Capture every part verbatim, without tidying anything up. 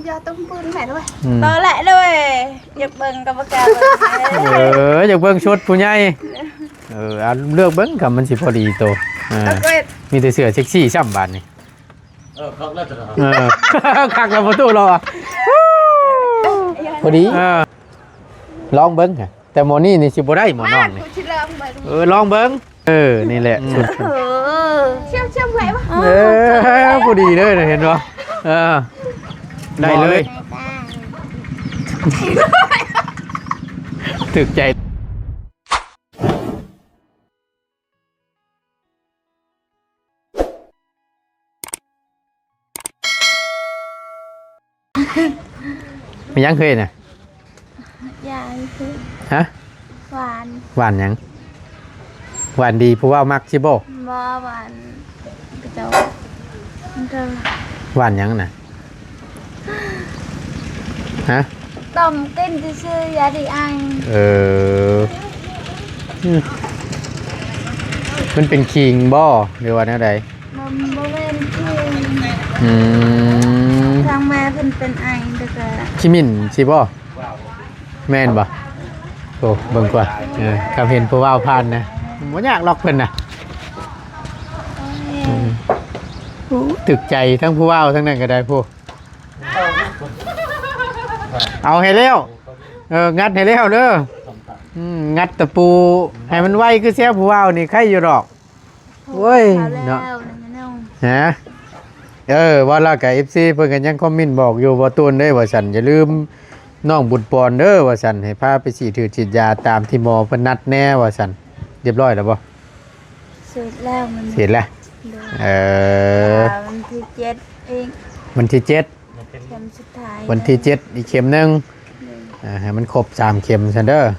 ยอดต้องปืนแม่ด้วย อืม ต่อแหละด้วย อยากเบิ่งกรรมการ เออ อยากเบิ่งชุดผู้ใหญ่ เออ เอาเลือกเบิ่งครับ มันสิพอดีโต เออ เอาเว้ย มีแต่เสื้อเซ็กซี่ซ้ำบาดนี่ เออ คักแล้วจ้ะ เออ คักแล้วประตูรอ พอดี เออ ลองเบิ่งค่ะ แต่หมอนี่นี่สิบ่ได้หมอน้องนี่ มา กูสิลองเบิ่ง เออ ลองเบิ่ง เออ นี่แหละ อืม สุด เออ เชื่อม เชื่อมไว้ปะ เออ พอดีเลยนะ เห็นบ่ เออ ได้เลย ถูกใจ มีหยังเคยน่ะ ยาคือ ฮะ หวาน หวานหยัง หวานดีผู้เว้ามักสิบ่ บ่หวาน กระเจ้า มันก็ หวานหยังน่ะ ฮะ ต้มกินซื่อๆ ยาดีไอ เออ อืม มันเป็นคิงบ่ หรือว่าแนวใด บ่ บ่แม่นคิง อืม ทางแม่เพิ่นเป็นไอ แล้วก็ ขี้มิ่นสิบ่ แม่นบ่ โอ้ เบิ่งกว่า เออ คำเห็นผู้เว้าผ่านนะ บ่ยากหรอกเพิ่นน่ะ โอ้ย อืม โอ้ ถูกใจทั้งผู้เว้าทั้งนั้นก็ได้ผู้ เอาให้แล้ว เออ งัดให้แล้วเด้อ อืม งัดตะปู ให้มันไวคือเสียผู้เว้านี่ใครอยู่ดอก โอ้ย เอาแล้ว เนาะ นะ ฮะ เออ ว่าแล้วก็ เอฟซี เพิ่นก็ยังคอมเมนต์บอกอยู่ บ่ตูนเด้อ ว่าซั่น อย่าลืมน้องบุญปอนเด้อ ว่าซั่น ให้พาไปฉีดถือฉีดยาตามที่หมอเพิ่นนัดแน่ ว่าซั่น เรียบร้อยแล้วบ่ เสร็จแล้วมัน เสร็จแล้ว โดย เออ อ่า วันที่เจ็ดเอง วันที่เจ็ด เข็มสุดท้าย วันที่เจ็ดอีกเข็มหนึ่ง โดย อ่า ให้มันครบสามเข็มซั่นเด้อ โดย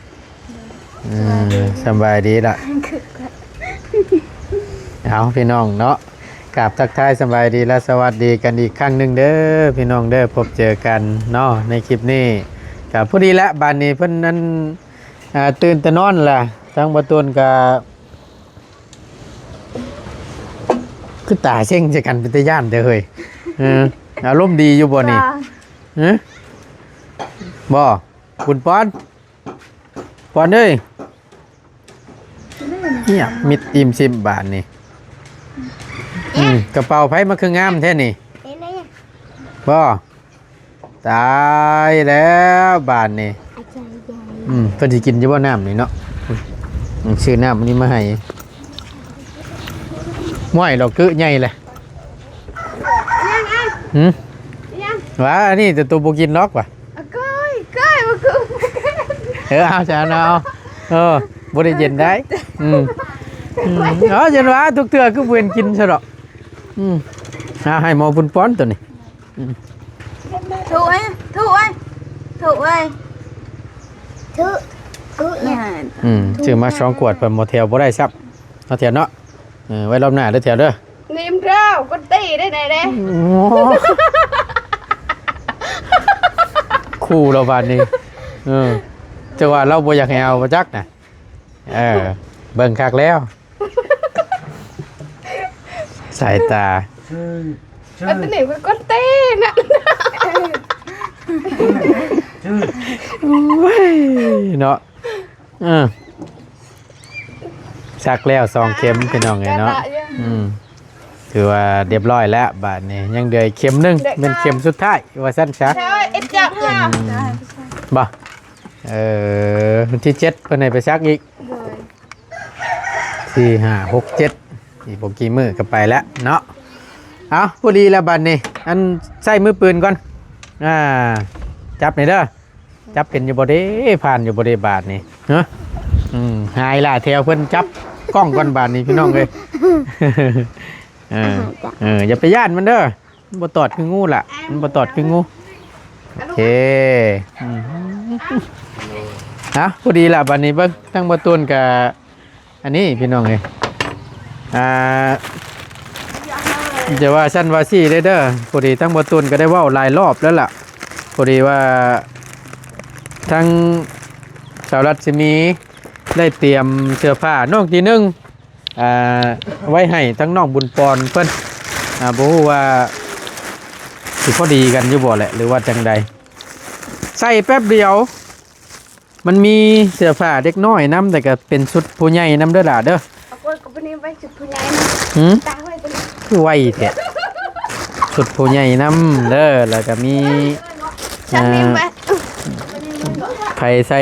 อืม สบายดี สบายดีละ คือกัน เอาพี่น้องเนาะ กราบทักทายสบายดีและสวัสดีกันอีกครั้งหนึ่งเด้อพี่น้องเด้อ พบเจอกันเนาะในคลิปนี้ ก็พอดีละ บาดนี้เพิ่นนั้น อ่า ตื่นแต่นอนล่ะ ทั้งบ่ตูนก็ คือตาเซ็งใส่กันเป็นตาย่านเด้อเฮ้ย เออ อารมณ์ดีอยู่บ่นี่ จ้า ฮะ บ่ บุญปอน ปอนเอ้ย เนี่ย มิดอิ่มซิมบาดนี่ อืม กระเป๋าไผมาคืองามแท้นี่ เห็นไหมเนี่ย บ่ ตายแล้วบาดนี่ อาจารย์ใหญ่ อืม เพิ่นสิกินอยู่บ่น้ำนี่เนาะ อืม ซื้อน้ำอันนี้มาให้ ม่วยดอกคือใหญ่เลย ยังอ่ะ หืม ยัง ว้า อันนี้แต่ตัวบ่กินดอกว่ะ อ่ะก้อย ก้อย มากู เออ เอา จ้ะ เอา เออ บ่ได้เย็นได้ อืม อืม เอา เย็นวะ ทุกเทื่อคือบ่เห็นกินซะดอก อืม เอา ให้หมอบุญปอนตัวนี้ อืม ถูกไหม ถูกไหม ถูกไหม ถูก ถูกเนี่ย อ่า อืม ซื้อมาสองขวด เพิ่นบ่แถวบ่ได้ซับ เอาแถวเนาะ เออ ไว้รอบหน้าเด้อแถวเด้อ นิ่มเด้อ คนตีได้ไหนเด้ โอ้ คู่เราบาดนี้ เออ แต่ว่าเราบ่อยากให้เอาบ่จักนะ เออ เบิ่งคักแล้ว สายตา ชื่อ ชื่อ อันนี้เป็นคนตีนะ ชื่อ โอ้ย เนาะ เออ ซักแล้วสองเข็มพี่น้องเอ้ยเนาะ อืม ถือว่าเรียบร้อยแล้ว บาดนี้ยังเหลืออีกเข็มหนึ่ง เป็นเข็มสุดท้าย ว่าซั่นซะ ใช่ เอ็ดจับค่ะ อืม บ่ เออ วันที่เจ็ดเพิ่นให้ไปซักอีก โดย สี่ ห้า หก เจ็ด อีกบ่กี่มื้อก็ไปแล้วเนาะ เอา พอดีแล้วบัดนี้ อันใส่มือปืนก่อน อ่า จับนี่เด้อ จับเป็นอยู่บ่เด้ ผ่านอยู่บ่เด้บาดนี่ ฮะ อืม หายละแถวเพิ่นจับกล้องก่อนบาดนี้พี่น้องเอ้ย เออ เออ อย่าไปย่านมันเด้อ มันบ่ตอดคืองูล่ะ มันบ่ตอดคืองู โอเค อืม ฮะ พอดีละบาดนี้เบิ่ง ทั้งบ่ตูนกับ อันนี้พี่น้องเอ้ย อ่า จะว่าซั่นว่าซี่ได้เด้อ พอดีทั้งบ่ตูนก็ได้เว้าหลายรอบแล้วล่ะ พอดีว่าทั้งสาวรัศมีได้เตรียมเสื้อผ้าน้องทีหนึ่ง อ่า ไว้ให้ทั้งน้องบุญปอนเพิ่น อ่า บ่ฮู้ว่า สิพอดีกันอยู่บ่แหละ หรือว่าจังใด ใส่แป๊บเดียว มันมีเสื้อผ้าเด็กน้อยนำ แต่ก็เป็นชุดผู้ใหญ่นำเด้อล่ะเด้อ เอากล้วยกับปะนิ่มไว้ชุดผู้ใหญ่นะ หืม ตาไว้ตัวนี้ คือไวแท้ ชุดผู้ใหญ่นำเด้อ แล้วก็มี ฉันนิ่มไว้ อ่า ไผใส่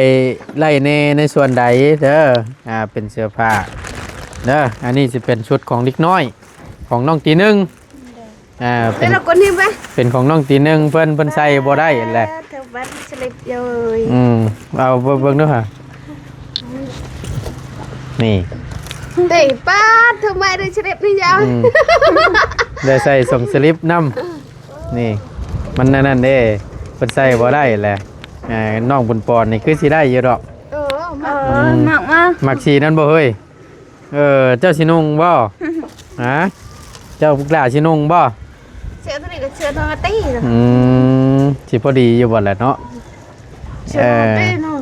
ไล่แน่ในส่วนใดเด้อ อ่า เป็นเสื้อผ้าเด้อ อันนี้สิเป็นชุดของเด็กน้อย ของน้องตีหนึ่ง อ่า เป็น เป็นคนนี้ไหม เป็นของน้องตีหนึ่ง เพิ่น เพิ่นใส่บ่ได้แหละ เธอบัตรสลิปเลย อืม เอาเบิ่ง เบิ่งดูฮะ นี่ เตะป้าดทำไมได้สลิปนี่ยาว อืม ได้ใส่ส่งสลิปนำ นี่ มันนั่นนั่นเด้ เพิ่นใส่บ่ได้แหละ อ่า น้องบุญปอนนี่คือสิได้อยู่ดอก เออ เออ มักมาก มักสีนั่นบ่เฮ้ย เออ เจ้าสินุ่งบ่ ฮะ เจ้าพวกหลาสินุ่งบ่ เสื้อตัวนี้กับเสื้อทองอาตี้เหรอ อืม สิพอดีอยู่บ่แหละเนาะ เสื้อทองอาตี้เนาะ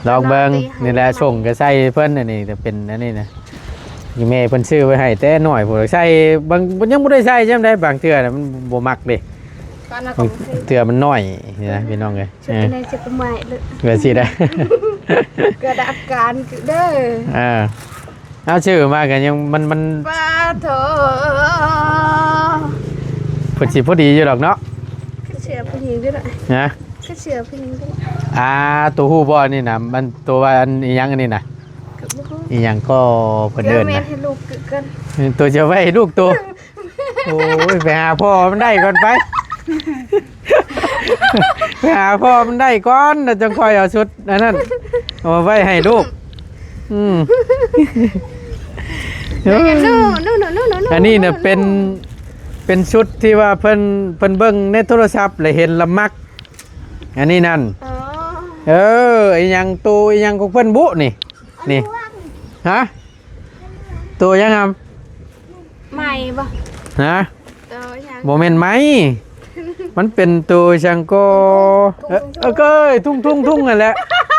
เออ ลองเบิ่ง ทองอาตี้ นี่แหละ ส่งก็ใส่เพิ่นอันนี้ แต่เป็นอันนี้นะ อีแม่เพิ่นซื้อไว้ให้แต่น้อยพุ้น ใส่บาง มันยังบ่ได้ใส่จำได้ บางเทื่อน่ะมันบ่มักเด้ ตอนนั้นก็บ่ซื้อ เทื่อมันน้อยนี่นะ พี่น้องเอ้ย ชุด เออ ในชุดใหม่เลย ก็สิได้ เกิดอาการคือเด้อ อ่า เอาชื่อมากันยังมัน มัน ป้าโถ เพิ่นสิพอดีอยู่ดอกเนาะ คือเสื้อผู้หญิงก็ได้ นะ คือเสื้อผู้หญิงก็ได้ อ่า ตัวฮู้บ่นี่นะ มันตัวว่าอันอีหยังอันนี้นะ ก็บ่ฮู้ อีหยังก็เพิ่นเอิ้น เดี๋ยวแม่ นะ ให้ลูกคือกัน ตัวจะไว้ให้ลูกตัว โอ้ย ไปหาพ่อมันได้ก่อนไป ไปหาพ่อมันได้ก่อน แล้วจังค่อยเอาชุดอันนั้น เอาไว้ให้ลูก อืม เดี๋ยวกัน no no no no no no อันนี้เนี่ยเป็น เป็นชุดที่ว่าเพิ่น เพิ่นเบิ่งในโทรศัพท์แล้วเห็นและมัก อันนี้นั่น อ๋อ เออ อีหยัง ตัวอีหยังของเพิ่นบุนี่ นี่ ฮะ ตัวยังครับ ใหม่บ่ ฮะ ตัวยัง บ่แม่นไหม มันเป็นตัวจังก็ ทุ่งๆ เออ เออ ก็ทุ่งๆๆนั่นแหละ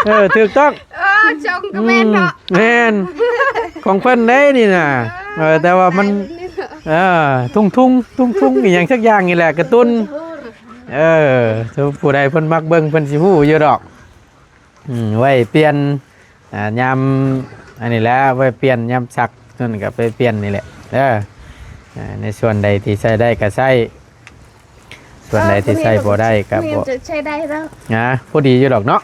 เออ ถูกต้อง เออ จงก็แม่นเนาะ อืม แม่น ของเพิ่นเด้นี่น่ะ เออ แต่ว่ามัน เออ ทุ่งๆ ทุ่งๆ อีหยังสักอย่างนี่แหละ การ์ตูน เออ ผู้ใดเพิ่นมักเบิ่ง เพิ่นสิฮู้อยู่ดอก อืม ไว้เปลี่ยน อ่า ยาม อันนี้แหละ ไว้เปลี่ยนยามซัก นั่นก็ไปเปลี่ยนนี่แหละ เด้อ อ่า ในส่วนใดที่ใช้ได้ก็ใช้ ส่วนใดที่ใช้บ่ได้ก็บ่ เออ จะใช้ได้แล้ว นะ พอดีอยู่ดอกเนาะ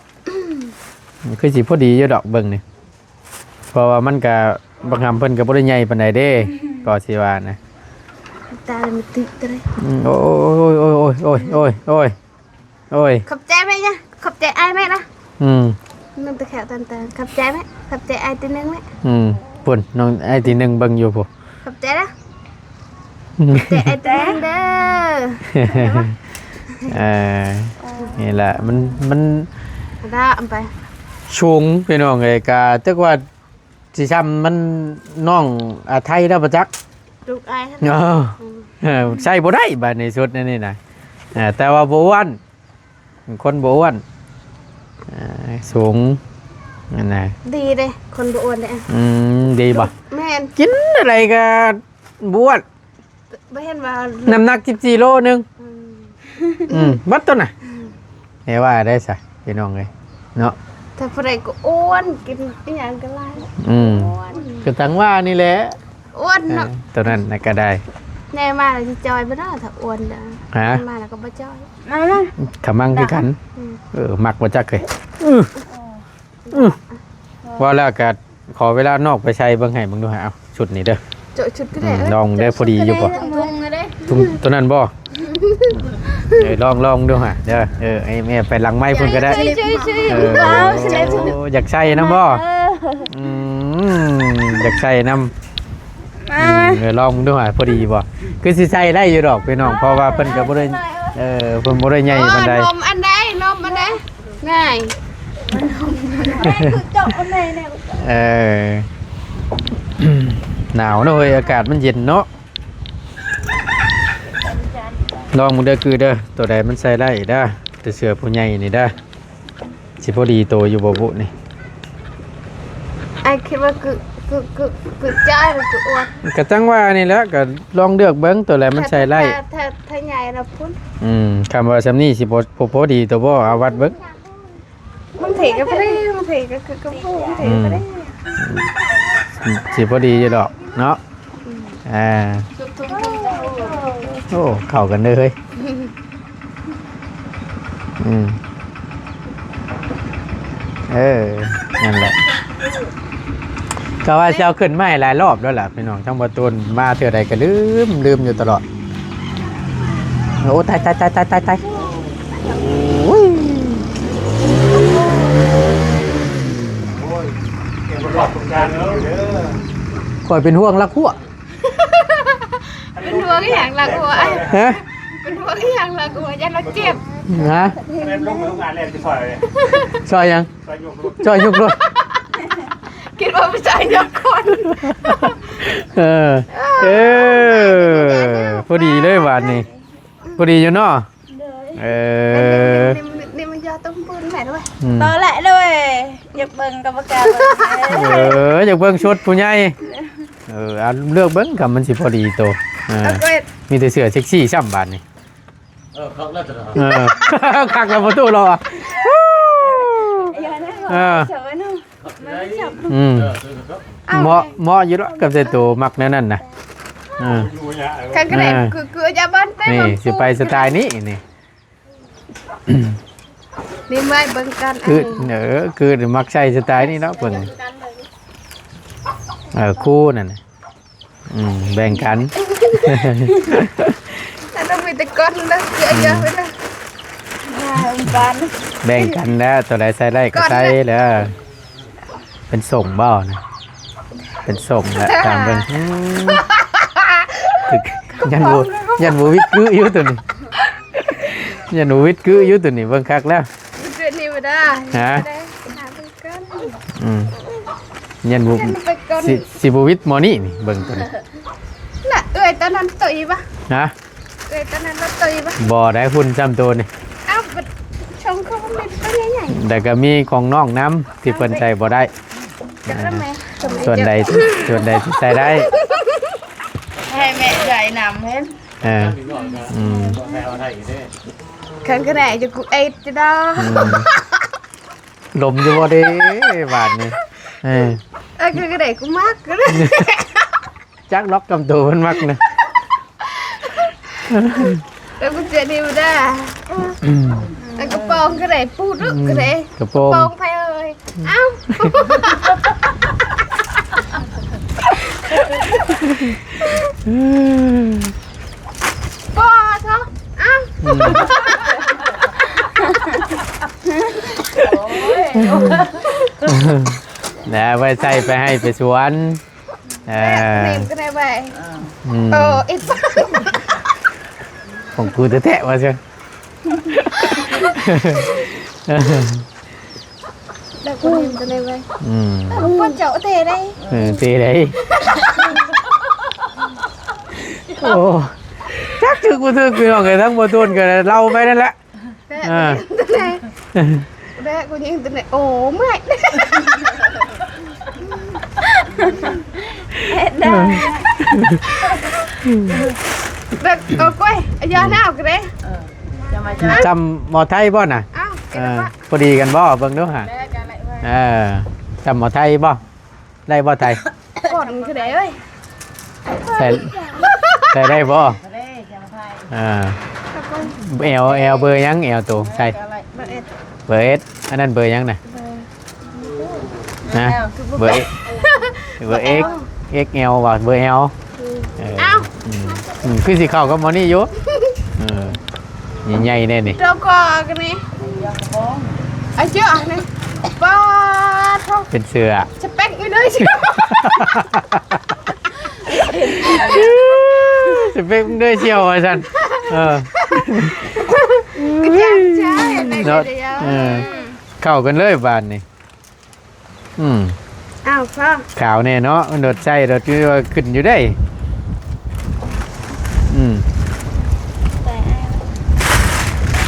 คือสิพอดีอยู่ดอกเบิ่งนี่ เพราะว่ามันก็ บางคำเพิ่นก็บ่ได้ใหญ่ปานใดเด้ ก็สิว่านะ ตามันติดเลย อืม โอ้ย โอ้ย ขอบใจไหมเนี่ย ขอบใจไอ้ายไหมนะ อืม นั่นตะแขวตันเตอ ขอบใจไหม ขอบใจไอ้ายทีหนึ่งไหม อืม พุ่น น้องไอ้ายทีหนึ่งเบิ่งอยู่พุ้น ขอบใจนะ อืม ขอบใจไอ้ายทีหนึ่งเด้อ เออ นี่แหละ มัน มัน เอาละ เอาไป สูง พี่น้องเอ้ย กะจักว่า สิซ้ำมันน้องอาไทยแล้วบ่จัก ลูกอ้ายหั่น เออ อืม เออ ใส่บ่ได้บาดนี้ชุดอันนี้นะ เออ แต่ว่าบ่อ้วน คนบ่อ้วน เออ สูง นั่นนะ ดีเด้ คนบ่อ้วนเด้ อืม ดีบ่ แม่น กินอะไรก็บ่อ้วน บ่เห็นว่า น้ำหนักสิบสี่โลนึง อืม อืม บัดตัวน่ะ อืม แม่ว่าได้ซะ พี่น้องเอ้ย เนาะ แต่ผู้ใดก็อ้วน กินอีหยังก็หลาย อืม อ้วน ก็ตังว่านี่แหละ อ้วนเนาะ เออ ตัวนั้นน่ะก็ได้ แน่มาแล้วสิจอยบ่เนาะ ถ้าอ้วนน่ะ ฮะ มาแล้วก็บ่จอย เอาละ ขะมังคือกัน อืม เออ มักบ่จักเลย อื้อ อื้อ ว่าแล้วก็ขอเวลานอกไปใส่เบิ่งให้เบิ่งดูฮะ เอาชุดนี้เด้อ โจะชุดก็ได้ อืม ลองได้พอดีอยู่บ่ ทุ่งๆเลยเด้ ทุ่งตัวนั้นบ่ เออ ลอง ลองดูฮะ เด้อ เออ ไอ้แม่ไปหลังไม้พุ่นก็ได้ ใช่ใช่ใช่ เออ เอาใส่ถุง โอ้ อยากใส่นำบ่ เออ อืม อยากใส่นำ มา อืม เออ ลองดูฮะ พอดีบ่ คือสิใส่ได้อยู่ดอกพี่น้อง เพราะว่าเพิ่นก็บ่ได้ เออ เพิ่นบ่ได้ใหญ่ปานใด เออนมอันใด นมอันใด ง่าย เจาะอันไหนเนี่ย เออ หนาวเนาะเฮ้ย อากาศมันเย็นเนาะ ลองมึงเด้อ คือเด้อ ตัวใดมันใส่ได้เด้อ แต่เสื้อผู้ใหญ่นี่เด้อ สิพอดีโตอยู่บ่บุนี่ ไอ้คิดว่าคือ คือคือคือจ้อยหรือคืออ้วน ก็จั่งว่านี่แหละ ก็ลองเลือกเบิ่งตัวใดมันใส่ได้ ถ้าถ้าถ้าใหญ่นะพุ้น อืม คันว่าส่ำนี้สิบ่บ่พอดีตัวบ่ เอาวัดเบิ่ง บางทีก็พอดี บางทีก็คือก็พูด บางทีก็พอดี อืม สิพอดีอยู่ดอกเนาะ อ่า โอ้ เข้ากันเด้อเฮ้ย อืม เออ นั่นแหละ ก็ว่าสิเอาขึ้นมาให้หลายรอบแล้วล่ะพี่น้อง ทั้งบ่ตูนมาเทื่อใดก็ลืม ลืมอยู่ตลอด โอ้ ตาย ตาย ตาย ตาย ตาย ตาย โอ้ย ข่อยเป็นห่วงละคัว เป็นห่วงอีหยังล่ะกูอะ ฮะ เป็นห่วงอีหยังล่ะกูอะ ย่านเราเจ็บ ฮะ เล่นลงไปโรงงานแรกที่ซอยเลย ซอยหยัง ซอยยกรถ ซอยยกรถ คิดว่าไปซอยยกคน เออ เออ พอดีเลยบาดนี้ พอดีอยู่เนาะ เออ นี่มันนี่มันยอดต้องปืนแม่ด้วย อืม ต่อแหละด้วย อยากเบิ่งกรรมการ เออ อยากเบิ่งชุดผู้ใหญ่ เออ เอาเลือกเบิ่งกับมันสิพอดีโต เออ เอาก็ มีแต่เสื้อเซ็กซี่ซ้ำบาดนี้ เออ คักแล้วจ้ะ เออ คักแล้วประตูเราอ่ะ อย่านะ เออ เฉยๆนะ มันไม่จับ อืม เออ เออ ครับ เหมาะ เหมาะอยู่แล้วกับแต่ตัวมักแนวนั้นนะ เออ คันกระแดก เออ คือคือจะบ้านเต้น นี่ สิไปสไตล์นี้นี่ นี่ไว้เบิ่งกัน คือ อันนี้ เออ คือมักใส่สไตล์นี้เนาะเพิ่น เออ คู่นั่นน่ะ อืม แบ่งกัน แล้วต้องมีแต่ก้อนนะ เยอะๆ อืม ไปนะ บ้าน แบ่งกันแล้ว ตัวใดใส่ได้ก็ใส่แล้ว เป็นส่งบ่นะ เป็นส่งแหละ ตามเบิ่ง อืม คือ ยันบ่ ยันบ่วิดคืออยู่ตัวนี้ ยันบ่วิดคืออยู่ตัวนี้ เบิ่งคักแล้ว เดือนนี้บ่ได้ ฮะ บ่ได้ หาเบิ่งก่อน อืม ยันบ่ ยันไปก่อน สิ สิบ่วิดหมอนี่นี่ เบิ่งตัวนี้ น่ะ เอ้ย ตอนนั้นตุยปะ ฮะ เอ้ย ตอนนั้นเราตุยปะ บ่ได้ หุ่นซ้ำตัวนี่ เอ้า บัดชงเขาก็มีตัวใหญ่ๆ แต่ก็มีของน้องนำที่เพิ่นใส่บ่ได้ จักแล้วแม่ ส่วนใด ส่วนใดที่ใส่ได้ ให้แม่ใส่นำเห็น เออ อืม แม่เอาได้อยู่เด้ คันกระแดกจะกูเอ็ดจะได้ อืม ลมอยู่บ่เด้บาดนี้ เออ เออ คันกระแดกกูมัก จักล็อกกำตัวมันมักนะ แล้วกูเจอนี่บ่ได้ อืม แล้วกระโปรงกระแดกปูดลูกกระแดก กระโปรง กระโปรงไปเอ้ย เอ้า ปอเถอะ เอ้า อืม แล้วไว้ใส่ไปให้ไปสวน เออ นี่ก็ได้ไป อืม เออ อีก ของกูแท้ๆ ว่าซะ แล้วกูนี่ก็ได้ไป อืม แล้วกูก็เจาะเตะได้ เออ เตะได้ โอ้ จักถือกูถือกูน้องเอ้ย ทั้งบ่ตูนก็เล่าไปนั่นแหละ แม่ อ่า แม่กูยิงตัวไหน โอ้ เมื่อย เอ็ดได้ แบบเอากล้วย เอายาหน้าเอากระเด้ เออ จะมาจ้ะ จำหมอไทยบ่น่ะ อ้าว เออ พอดีกันบ่ เบิ่งดูหา แม่จะอะไรวะ เออ จำหมอไทยบ่ ได้บ่ไทย ก่อนกระเด้เอ้ย ใส่ ใส่ได้บ่ เออ แอล แอล เบอร์หยัง แอล ตัว ใส่ เบอร์เอ็ด เบอร์เอ็ด อันนั้นเบอร์หยังน่ะ เบอร์ ฮะ เบอร์เอ็ก เบอร์เอ็ก เอ็กแอล ว่ะ เบอร์แอล เออ เอ้า อืม อืม คือสิเข้ากับหมอนี่อยู่ เออ ใหญ่ๆ แน่นี่ แล้วก็กันนี่ ไอ้เจ้าอันนี้ ปาดโถ่ เป็นเสื้อ สเปคไม่ได้สิ สเปคมึงด้วยเชียวว่าซั่น เออ ก็อยากใช่อันไหนก็ เนาะ ได้เอา เออ เข้ากันเลยบาดนี้ อืม อ้าวพ่อ ขาวแน่เนาะ มันโดดใส่โดดคือว่าขึ้นอยู่ได้ อืม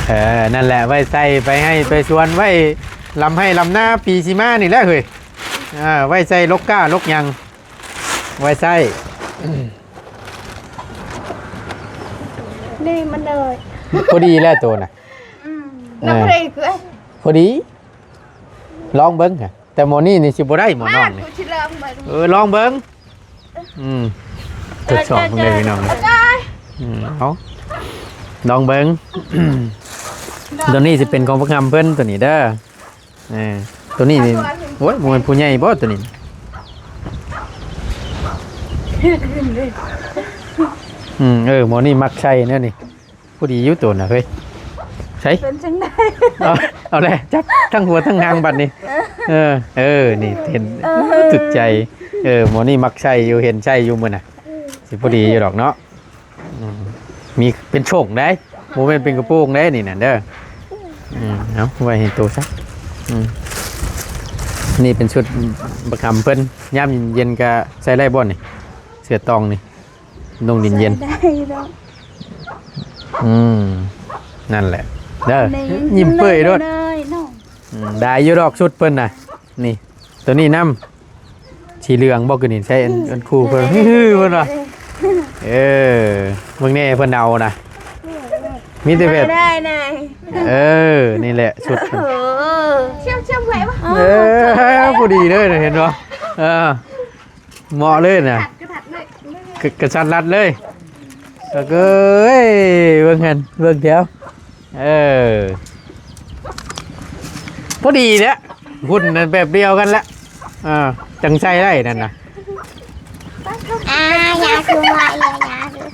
เออ นั่นแหละ ไว้ใส่ไปให้ไปสวน ไว้ลำไฮ่ลำนาปีสิมานี่แหละเฮ้ย อ่า ไว้ใส่ลกก้าลกหยัง ไว้ใส่ นี่มันเลย พอดีแล้วตัวน่ะ อืม เออ น้ำพริกเลย พอดี ลองเบิ่งค่ะ แต่หมอนี่นี่สิบ่ได้หมอน้องนี่ กูชิลองเบิ่ง เออ ลองเบิ่ง อืม ทดสอบเบิ่งเลยพี่น้อง อาจารย์ อืม เอาลองเบิ่ง ตัวนี้สิเป็นของพวกงามเพิ่นตัวนี้เด้อ เออ ตัวนี้นี่ โอ้ยบ่แม่นผู้ใหญ่บ่ตัวนี้ อืม เออ หมอนี่มักใส่แนวนี้ ผู้ดีอยู่ตัวน่ะเฮ้ย ใส่ เป็นจังได๋ เอา เอาเลย จับทั้งหัวทั้งหางบัดนี้ เออ เออ นี่เห็น เออ ถูกใจ เออ หมอนี่มักใส่อยู่ เห็นใส่อยู่มื้อน่ะ สิพอดีอยู่ดอกเนาะ อืม มีเป็นโชงได้ บ่แม่นเป็นกระโปรงได้นี่น่ะเด้อ อืม เอาไว้ให้โตซะ อืม นี่เป็นชุดบักหำเพิ่น ยามเย็นๆก็ใส่ได้บ่นี่ เสื้อตองนี่ นุ่งเย็นๆ ได้ดอก อืม นั่นแหละ เด้อ นี่ ยิ้มเปื่อยโลด น้อยๆเนาะ อืม ได้อยู่ดอกชุดเพิ่นน่ะ นี่ ตัวนี้นำ สีเหลืองบ่คือนี่ ใส่อัน อันคู่เพิ่น เพิ่นว่า เออ เบิ่งแน่เพิ่นเอานะ มีแต่แบบ ได้ได้ เออ นี่แหละชุด เออเชื่อมเชื่อมไว้ปะ เออ พอดีเลยนะ เห็นบ่ เออ เหมาะเลยนะ กระถัดเลย กระกระชัดรัดเลย แล้วก็เอ้ย เบิ่งหั่น เบิ่งแถว เออ พอดีแล้ว หุ่นนั่นแบบเดียวกันละ อ่า จังใส่ได้นั่นน่ะ อ่า ยาคือว่าเอียยาคือ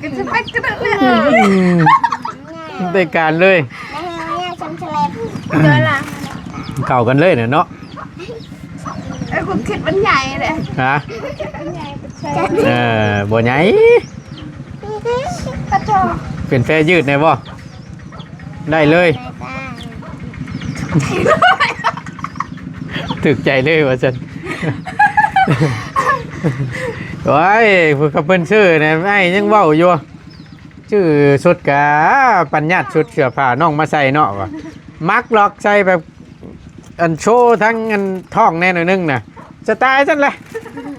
กระจะไปกระเดเลย อืม ได้การเลย แม่แม่ชมเฉลบ เดี๋ยวล่ะ เข้ากันเลยน่ะเนาะ ไอ้คุณคิดมันใหญ่เลย ฮะ มันใหญ่เป็นแส เออ บ่ใหญ่ กระโจม เป็นแพรยืดได้บ่ ได้เลย ถูกใจเลยว่าซั่น โอ้ย ผู้ขับเพิ่นซื้อนะ ไอ้ยังเว้าอยู่ ซื้อชุดกะปัญญาตชุดเสื้อผ้าน้องมาใส่เนาะว่า มักหลอกใส่แบบ อันโชว์ทั้งอันท้องแน่หน่อยนึงน่ะ สไตล์ซั่นแหละ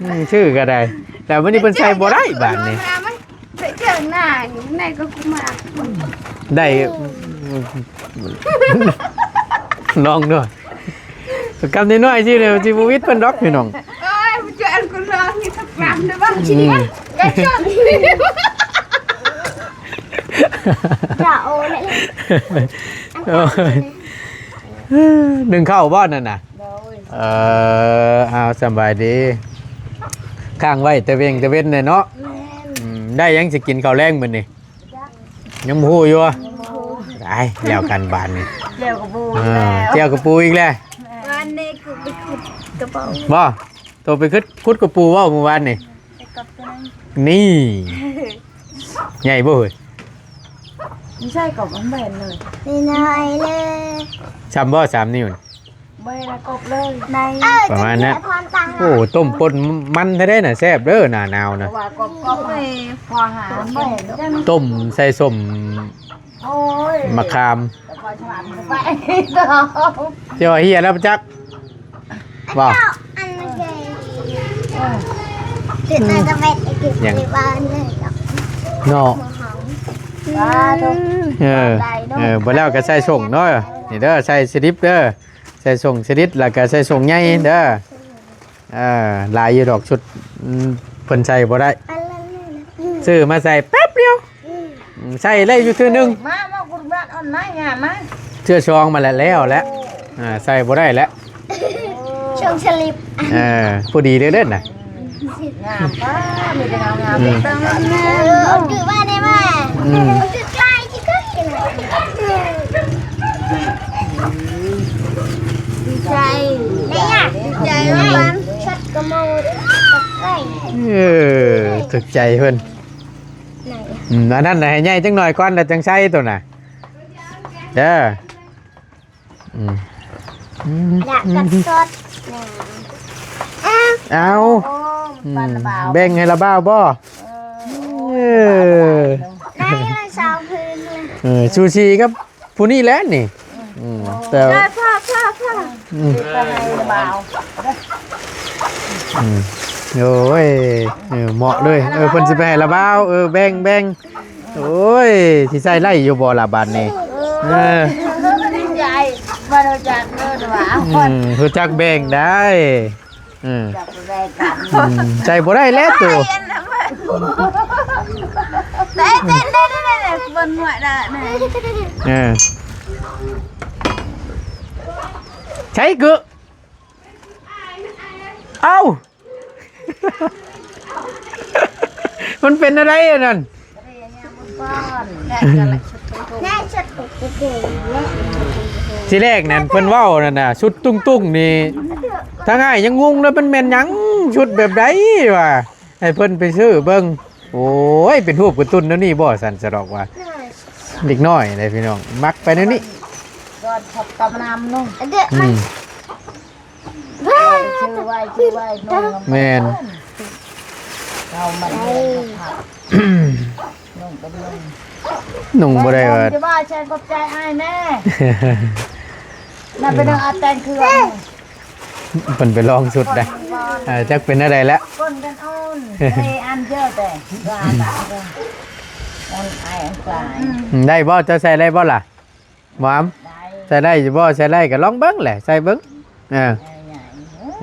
อืม ซื้อก็ได้ แต่วันนี้เพิ่นใส่บ่ได้บาดนี้ มันไปเจอหน้าอยู่ในก็กูมา ได้ ลองด้วย กำน้อยๆสิเนี่ย สิบ่วิดเพิ่นดอกพี่น้อง เอ้ยเจออันกูลองนี่สักครั้งได้บ้าง อืม กระโจม อย่าโอเลย โอ้ย หนึ่งข้าวบ่นั่นน่ะ เออ เอาสำบายดี ค้างไว้แต่เวงแต่เว้นเลยเนาะ อืม ได้ยังสิกินข้าวแลงมื้อนี้ ยังบ่ฮู้อยู่ ได้แล้วกันบาดนี้ เจียวกับบู อ่า เจียวกระปูอีกแล้ว วันนี้กูไปขุดกระเป๋า บ่ โตไปขุด ขุดกระปูเว้าเมื่อวานนี่ ไปกับตัวนั้น นี่ ใหญ่บ่เฮ้ย ไม่ใช่กบมันแบนเลย นี่น้อยเลย ซ้ำบ่ สาม นิ้วนี่ ใบละกบเลยใน เออ ประมาณนั้น จะกิพรตัง โอ้ ต้มป่นมันแท้ๆน่ะ แซ่บเด้อ หน้าหนาวนะ ว่ากบกบไม่พอหาแบน ต้มใส่ส้ม โอ้ย มะขาม แต่พอฉลามมันไป เจ้าเฮียแล้วจัก ว้าว อันมันใหญ่ติดในกระเม็ดไอ้กินในบ้านเลยเนาะ เนาะ หัวหอม ปลาทุก เออ เออ บ่แล้วก็ใส่ส่งเนาะ นี่เด้อ ใส่สลิปเด้อ ใส่ส่งสลิป แล้วก็ใส่ส่งใหญ่เด้อ เออ หลายอยู่ดอกชุด อืม เพิ่นใส่บ่ได้ อันละนี่นะ ซื้อมาใส่แป๊บเดียว อืม ใส่ได้อยู่เทื่อหนึง มามาคุณบ้านอ่อนน้อยงามมา เทื่อสองมาแล้ว แล้วแหละ อ่า ใส่บ่ได้แล้ว ชมสลิป เออ พอดีเลยเด้อน่ะ งามป้ามีแต่งามงาม อืม เต็ม เออคือว่าได้ว่า อืม คือใกล้ที่ก็เห็น ดีใจ ได้ยาก ดีใจมาก ชัดกระโมดใกล้ เออ ถูกใจเพิ่น ไหน อืม อันนั้นน่ะให้ใหญ่จังหน่อยก่อน แล้วจังใส่ตัวน่ะ เด้อ อืม อยากกัดสดนะอ้าว เอา โอ้ อืม ปันบ่าว แบ่งให้ละบ่าวบ่ เออ ได้เลยสองพื้นเลย เออ ซูชิครับ ผู้นี้แหละนี่ อืมแต่ ได้พ่อพ่อพ่อ อืม ไปให้บ่าว อืม โอ้ย เออ เหมาะเลย เออ เพิ่นสิไปให้ละบ่าว เออ แบ่งแบ่ง โอ้ย สิใส่ไล่อยู่บ่ล่ะบาดนี้ เออ ใหญ่บ่รู้จักเด้อว่า อืม รู้จักแบ่งได้ อืม จับแบ่งกัน อืม ใส่บ่ได้แล้วตัว เต้นเต้นเต้นเต้นเต้น บนหัวน่ะนะ เออ ใช้กึ เอ้า มันเป็นอะไรอันนั้น แม่ชุด ทีแรกนั่นเพิ่นเว้านั่นน่ะ ชุดตุ้งๆนี่ ทางอ้ายยังงงเลย มันแม่นหยัง ชุดแบบใดวะ ให้เพิ่นไปซื้อเบิ่ง โอ้ย เป็นรูปการ์ตูนแนวนี้บ่ ซั่นซะดอกว่า เด็กน้อยเลยพี่น้อง มักไปแนวนี้ ก่อนขับกำนำนุ่ง เดี๋ยว อื มัน ม ชื่อไว้ ชื่อไว้ นุ่ง แม่น เอามันเรียนผัก นุ่งเป็นนุ่ง นุ่งบ่ได้ว่า จะว่าใช้ขอบใจอ้ายแม่ น่ะไปเดินเอาแต่งเครื่อง เพิ่นไปลองชุดได้ เออ จักเป็นอะไรแล้ว ก้นเป็นอ่อน เอ้ย อันเยอะแต่ ว่าตายเลย อ่อนไออันกลาย อืม ได้บ่ เจ้าใส่ได้บ่ล่ะ หวาม ได้ ใส่ได้อยู่บ่ ใส่ได้ก็ลองเบิ่งแหละ ใส่เบิ่ง เออ เออ ใหญ่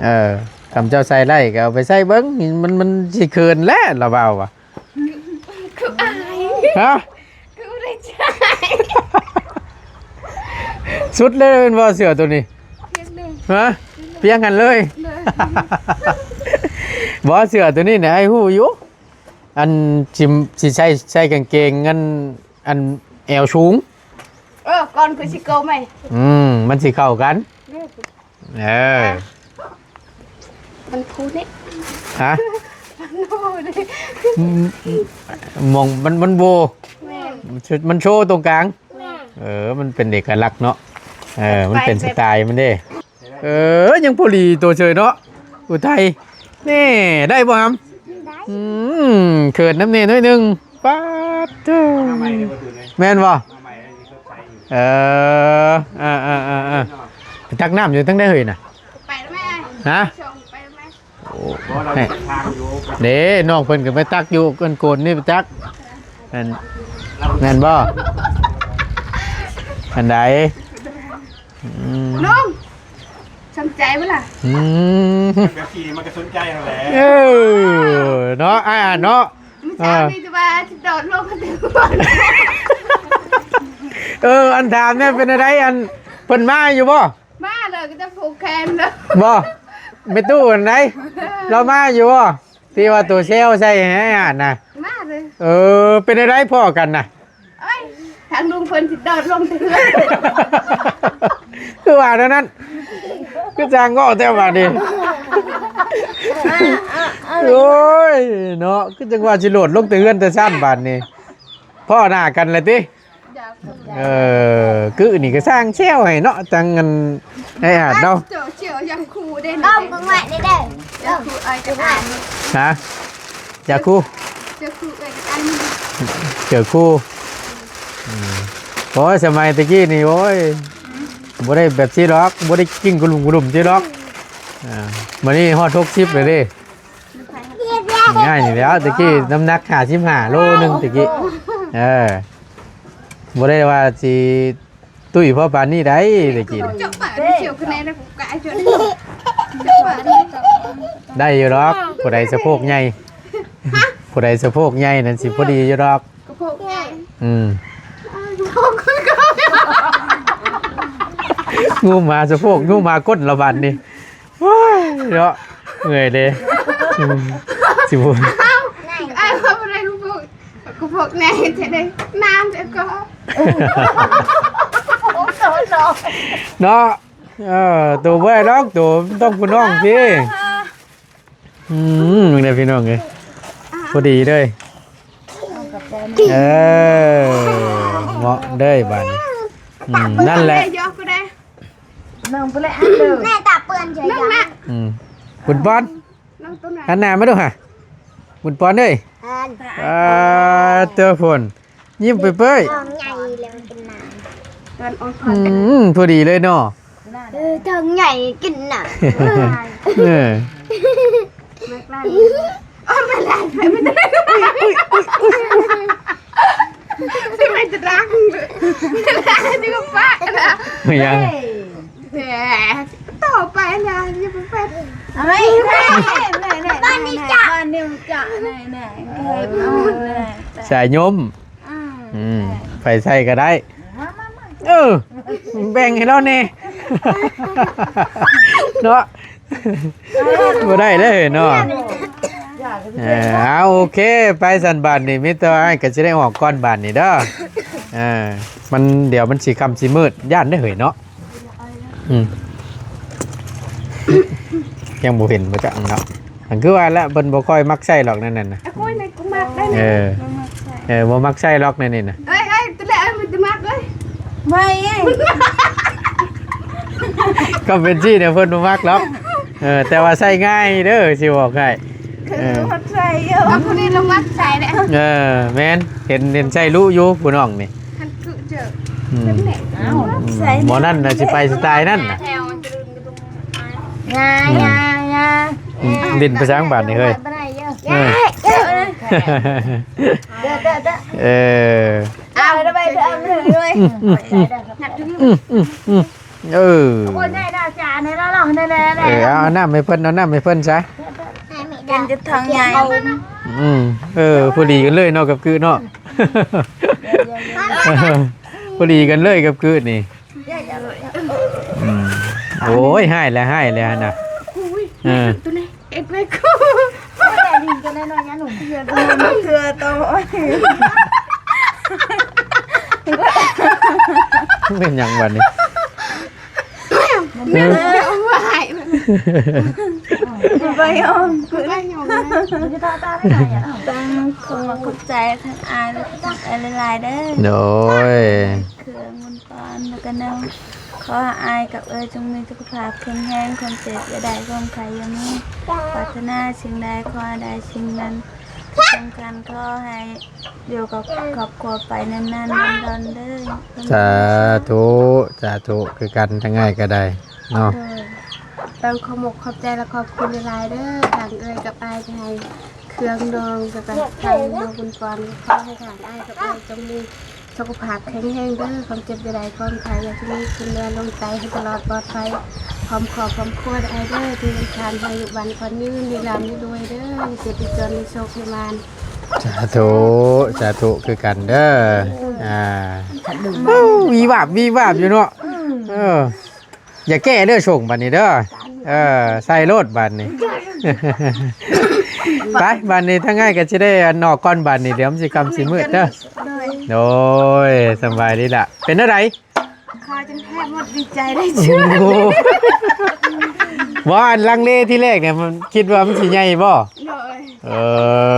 เออ คำเจ้าใส่ได้ก็เอาไปใส่เบิ่ง มัน มันสิเขินแหละ ละเว้าว่ะ คืออาย ฮะ คือบ่ได้ใช้ สุดเลยเป็นบ่เสื้อตัวนี้ เพียงหนึ่ง ฮะ เพียงกันเลย เลย บ่เสื้อตัวนี้เนี่ย ไอ้ฮู้อยู่ อันสิ สิใส่ ใส่กางเกง อัน อันแอวสูง เออ ก่อนคือสิโกไหม อืม มันสิเข้ากัน เออ มันพูดนี่ ฮะ มันพูดนี่ อืม มองมัน มันโบ แม่น มันโชว์ตรงกลาง แม่น เออ มันเป็นเอกลักษณ์เนาะ เออ มันเป็นสไตล์มันเด้ เออ ยังพอดีตัวเชยเนาะ อุทัย นี่ ได้บ่ฮัม ได้ อืม เขินน้ำเนยน้อยหนึ่ง ป๊าดเด้อ มาใหม่เลย มาถึงเลย แม่นบ่ มาใหม่เลย มีเซอร์ไพรส์อยู่ เออ เออ เออ เออ เออ ไปตักน้ำอยู่ตั้งได้เหยน่ะ ไปแล้วแม่ ฮะ ชงไปแล้วแม่ โอ้ บ่ เรา ให้ ไปทางอยู่ เด้ น้องเพิ่นก็ไปตักอยู่ เกินโกนนี่ไปตัก นั่น นั่นบ่ อันใด อืม ลุง สนใจบ่ล่ะ อืม แบบขี่มันก็สนใจหั่นแหละ เออ เนาะ อ่า เนาะ เมื่อเช้านี้จะมาโดดลงกันเต็มวัน เออ อันถามเนี่ยเป็นอะไร อันเพิ่นมาอยู่บ่ มาเลยก็จะผูกแขนเลย บ่ แม่ตู้อันไหน เรามาอยู่บ่ ที่ว่าตัวเซลลใส่ให้อ่านน่ะ มาเลย เออ เป็นอะไรพ้อกันน่ะ เอ้ย ทางลุงเพิ่นสิโดดลงเทือน คือว่าเท่านั้น คือจางเงาะแต่ว่านี่ โอ้ย เนาะ คือจังว่าสิโดดลงแต่เฮือนแต่ซ่านบาดนี้ พ้อหน้ากันเลยติ อยาก เออ คือนี่ก็สร้างเซลลให้เนาะ จังเงินให้อ่านเนาะ เจ้าเสี่ยวยังครูได้ เอา นะ เบิ่งไว้ได้เด้อ ยังครูเอ้ยกับอัน ฮะ อยากคู่ เจ้าครูเอ้ยกับอัน เจอคู่ อืม โอ้ย สมัยตะกี้นี่ โอ้ย บ่ได้แบบซี่ดอก บ่ได้กิ้งกระลุมกระลุมซี่ดอก อ่า มื้อนี้ฮอดหกสิบเลยเด้ ง่ายนี่แหล้ว ตะกี้น้ำหนักห้าสิบห้าโลหนึ่งตะกี้ เออ บ่ได้ว่าสิตุ้ยพอปานนี้ได้ตะกี้ เจ้าป่านี่เสี่ยวคะแนนนะ กูกะจน เจ้าป่านี่ ได้อยู่ดอก ผู้ใดสะโพกใหญ่ ผู้ใดสะโพกใหญ่นั่นสิพอดีอยู่ดอก กระโปรงใหญ่ อืม กระโปรงคือเก่า งูมาสะโพก งูมาก้นละบัดนี่ โอ้ย เนาะ เมื่อยเด้ อืม สิบ่ ไอ้ว่าบ่ได้กระโปรง กระโปรงแน่จะได้น้ำจะก็ เนาะ เออ ตัวบ่ได้ดอก ตัวต้องผู้น้องพี่ อืม มึงได้พี่น้องเอ้ย พอดีเลย เออ เหมาะเด้ยบัดนี้ อืม นั่นแหละ ยกก็ได้ น้องไปเลยอันเดิม แม่ตาเปื้อนเฉย นั่นแหละ อืม บุญปอน น้องตัวไหน หันหน้ามาดูฮะ บุญปอนเอ้ย อัน อ่า เจอฝน ยิ้มไปเป้ย น้องใหญ่เลยมันเป็นน้ำ ตอนอวยพร อืม พอดีเลยเนาะ เออ ทองใหญ่กินน่ะ เออ แม่กล้า เอาไปเลย ไปไม่ได้ ไม่จะดังเลย จะก็ปะนะ ไม่ยัง แต่ต่อไปนะ อย่าไปเป็น เอาไหม แม่ แม่ แม่ แม่ บ้านนี้จ้ะ บ้านนี้จ้ะ แม่ แม่ เก็บเอาเลย สายยม อืม อืม ไฟใส่ก็ได้ มา มา มา เออ แบ่งให้เราแน่ เนาะ บ่ได้เลยเนาะ เออ เอา โอเค ไปสันบาทนี่ มิตรอ้ายก็สิได้ออกก่อนบาทนี่เด้อ เออ มัน เดี๋ยวมันสิค่ำสิมืด ย่านได้อเหยเนาะ อืม ยังบ่เห็นบ่จักเนาะ มันคือว่าละ เพิ่นบ่ค่อยมักใส่หรอกนั่นน่ะนะ เอาคุยในกูมักได้ไหม เออ เออ บ่มักใส่หรอกนั่นนี่นะ เอ้ย เอ้ย ตัวแรก เอ้ย มันจะมักเอ้ย ไม่เอ้ย ก็เป็นที่เนี่ยเพิ่นบ่มักหรอก เออ แต่ว่าใส่ง่ายเด้อ สิบอกให้ คือ เออ คนใส่เยอะ เอาคนนี้ลงมักใส่เนี่ย เออ แม่น เห็น เห็นใส่รู้อยู่ผู้น้องนี่ คันคือเจอ อืม เป็นแหล่ง อ้าว อืม ใส่ หมอนั่นน่ะสิไปสไตล์นั่นน่ะ แถว งา อืม งา งา อืม เออ เล่นไปสร้างบ้านนี่เฮ้ย บ่ได้เยอะ เออ เยอะเลย เด้อ เด้อ เด้อ เออ เอาไปเถอะ เอาไปเลย อืม อืม อืม อืม อืม เออ โอ้ย ได้ ได้ จานให้เราลอง ได้ ได้ ได้ เออ เอาน้ำให้เพิ่น เอาน้ำให้เพิ่นซะ เป็นจะทองใหญ่ อืม เออ พอดีกันเลยเนาะกับคือเนาะ พอดีกันเลยกับคือนี่ อืม โอ้ย ให้แล้ว ให้แล้วนะ เออ ตัวนี้ เอ็ดไม่คู่ เกลือตัว เป็นหยังวันนี้ เออ เอาไว้ ไปยอม ไปยอมนะ ตั้งขอขอบใจทั้งอายและทั้งเอ้ยหลายๆเด้อ โดย เครื่องมันปอนแล้วก็น้อง ขอให้อายกับเอ้ยจงมีสุขภาพแข็งแรง ความเจ็บอย่าได้ ความไข้อย่ามี ปรารถนาสิ่งใดขอให้ได้สิ่งนั้น สำคัญขอให้อยู่กับครอบครัวไปนานๆดนๆเด้อ สาธุ สาธุ คือกัน ทั้งง่ายก็ได้เนาะ โดย ต้องขอมกขอบใจและขอบคุณหลายๆเด้อ ทางเอ้ยกับอายที่ให้เครื่องดองกับไทยดองบุญปอน ขอให้ทางอายกับเอ้ยจงมีสุขภาพแข็งแรงเด้อ ความเจ็บอย่าได้ ความไข้อย่าได้มีขึ้นเรือลงไตให้ตลอดปลอดภัย พร้อมครอบพร้อมครัวได้เด้อ ที่สำคัญให้อยู่บ้านคนยืน มีลำมีรวยเด้อ มีเจ็บมีจน มีโชคมีมาน สาธุ สาธุ คือกันเด้อ อ่า วีวาบ วีวาบอยู่เนาะ เออ อย่าแก้เด้อ ส่งบัดนี้เด้อ เออ ใส่โลดบัดนี้ ไป บัดนี้ทั้งง่ายก็สิได้อันนอกก่อนบัดนี้ เดี๋ยวมันสิค่ำสิมืดเด้อ โดย โดย สำบายดีล่ะ เป็นอะไร คอจนแทบหมด ดีใจได้ชื่อ โอ้โห ว่าอันลังเลที่แรกเนี่ย มันคิดว่ามันสิใหญ่บ่ โดย เอ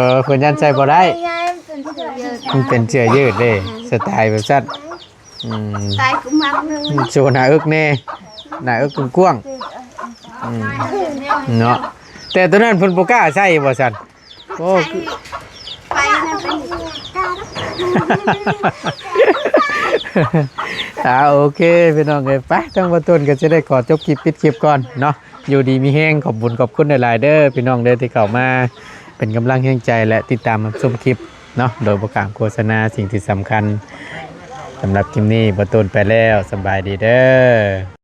อ เพิ่นยันใส่บ่ได้ ไม่ใหญ่ มันเป็นเสื้อยืด มันเป็นเสื้อยืดเด้ สไตล์แบบสั้น อืม ตายกูมักเลย โชว์หน้าอกแน่ หน้าอกกว้างๆ อืม เนาะ แต่ตัวนั้นเพิ่นบ่กล้าใส่บ่ซั่น โอ้ ไปนั่นไปนี่ อ่า โอเค พี่น้องเอ้ย ไป ทางบ่ต้นก็สิได้ขอจบคลิป ปิดคลิปก่อนเนาะ อยู่ดีมีแฮง ขอบบุญขอบคุณหลายๆเด้อ พี่น้องเด้อ ที่เข้ามาเป็นกำลังแฮงใจและติดตามรับชมคลิปเนาะ โดยบ่ข้ามโฆษณา สิ่งที่สำคัญ สำหรับคลิปนี้บ่ต้นไปแล้ว สำบายดีเด้อ